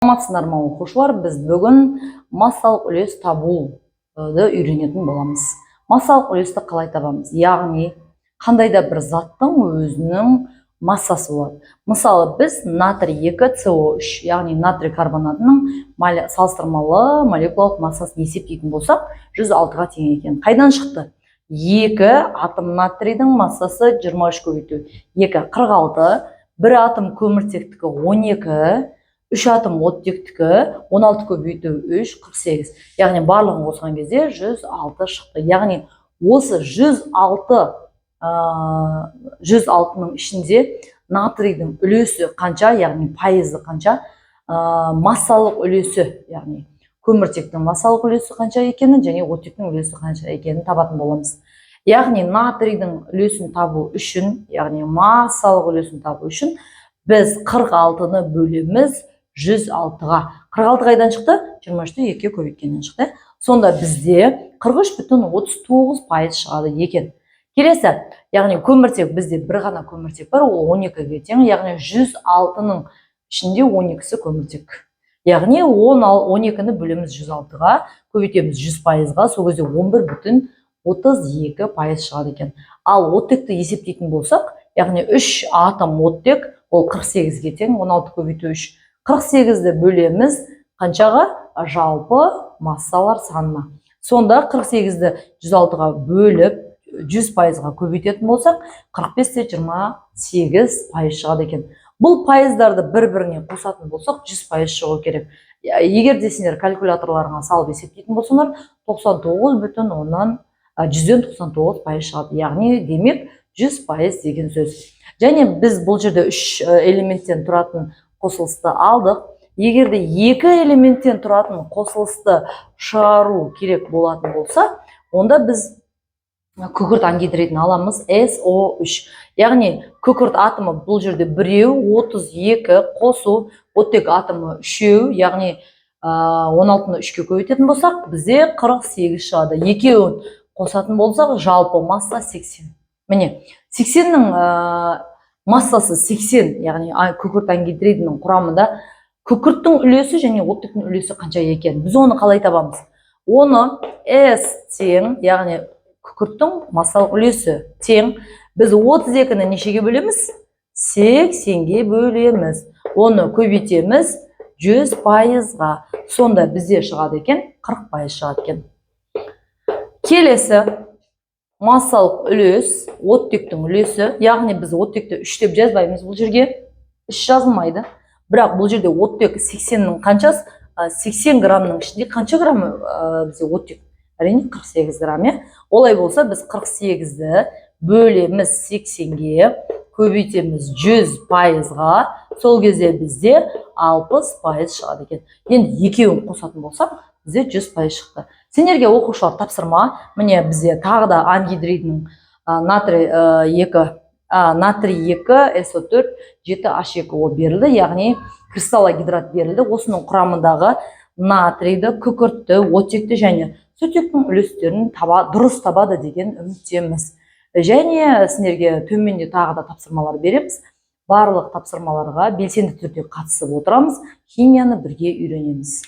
Саламатсыздар ма, оқушылар! Біз бүгін массалық үлес табуды үйренетін боламыз. Массалық үлесті қалай табамыз? Яғни қандай да бір заттың өзінің массасы болады. Мысалы, біз натрий 2 СО3, яғни натрий карбонатының салыстырмалы молекулалық массасын есептейтін болсақ, 106-ға тең екен. Қайдан шықты? Екі атом натрийдің массасы 23 көбейту 2, 46, бір атом көміртектікі 12, үш атом оттектікі 16 көбейту 3, 48. Яғни барлығын қосқан кезде 106 шықты. Яғни осы 106, 106-ның ішінде натрийдің үлесі қанша, яғни пайызы қанша, массалық үлесі, яғни көміртектің массалық үлесі қанша екенін және оттектің үлесі қанша екенін табатын боламыз. Яғни натрийдің үлесін табу үшін, яғни массалық үлесін табу үшін біз 46-ны бөлеміз 106-ға. 46 қайдан шықты? 23-ті 2-ге көбейткеннен шықты. Сонда бізде 43,39% шығады екен. Келесі, яғни көміртек. Бізде бір ғана көміртек бар, ол 12-ге тең. Яғни 106-ның ішінде 12-сі көміртек. Яғни 12-ні бөлеміз 106-ға, көбейтеміз 100%-ға, сол кезде 11,32% шығады екен. Ал оттекті есептейтін болсақ, яғни 3 атом оттек, ол 48-ге тең, 16 көбейту 3. 48-ді бөлеміз қаншаға? Жалпы массалар санына. Сонда 48-ді 106-ға бөліп, 100%-ға көбейтетін болсақ, 45 те 28% шығады екен. Бұл пайыздарды бір-біріне қосатын болсақ, 100% шығу керек. Егер де сендер калькуляторларыңа салып есептейтін болсаңдар, 99 бүтін оннан 99% шығады. Яғни, демек, 100% деген сөз. Және біз бұл жерде үш элементтен тұратын қосылысты алдық. Егер де екі элементтен тұратын қосылысты шығару керек болатын болса, онда біз күкірт ангидридін аламыз, SO3. Яғни күкірт атомы бұл жерде біреу, 32, қосу оттек атомы үшеу, яғни 16-ны үшке көбейтетін болсақ, бізде 48 шығады. Екеуін қосатын болсақ, жалпы масса 80. Міне, 80-нің массасы 80, яғни күкірт ангидридінің құрамында күкірттің үлесі және оттектің үлесі қанша екен? Біз оны қалай табамыз? Оны S тең, яғни күкірттің массалық үлесі тең, біз 32-ні нешеге бөлеміз? 80-ге бөлеміз. Оны көбейтеміз 100%-ға. Сонда бізде шығады екен, 40% шығады екен. Келесі массалық үлес, оттектің үлесі. Яғни біз оттекті 3 деп жазбаймыз, бұл жерге 3 жазылмайды. Бірақ бұл жерде оттек 80-нің қаншасы? 80 граммның ішінде қанша грамм бізде оттек? Әрине, 48 грамм, иә. Олай болса, біз 48-ді бөлеміз 80-ге, көбейтеміз 100%-ға. Сол кезде бізде 60% шығады екен. Енді екеуін қосатын болсақ, бізде 100% шықты. Сендерге, оқушылар, тапсырма. Міне, бізде тағы да ангидридінің натрий 2, натрий 2 СО4 7 H2O берілді, яғни кристаллогидрат берілді. Осының құрамындағы натрийді, күкіртті, оттекті және сутектің үлестерін дұрыс табады деген үміттеміз. Және сендерге төменде тағы да тапсырмалар береміз. Барлық тапсырмаларға белсенді түрде қатысып отырамыз, химияны бірге үйренеміз.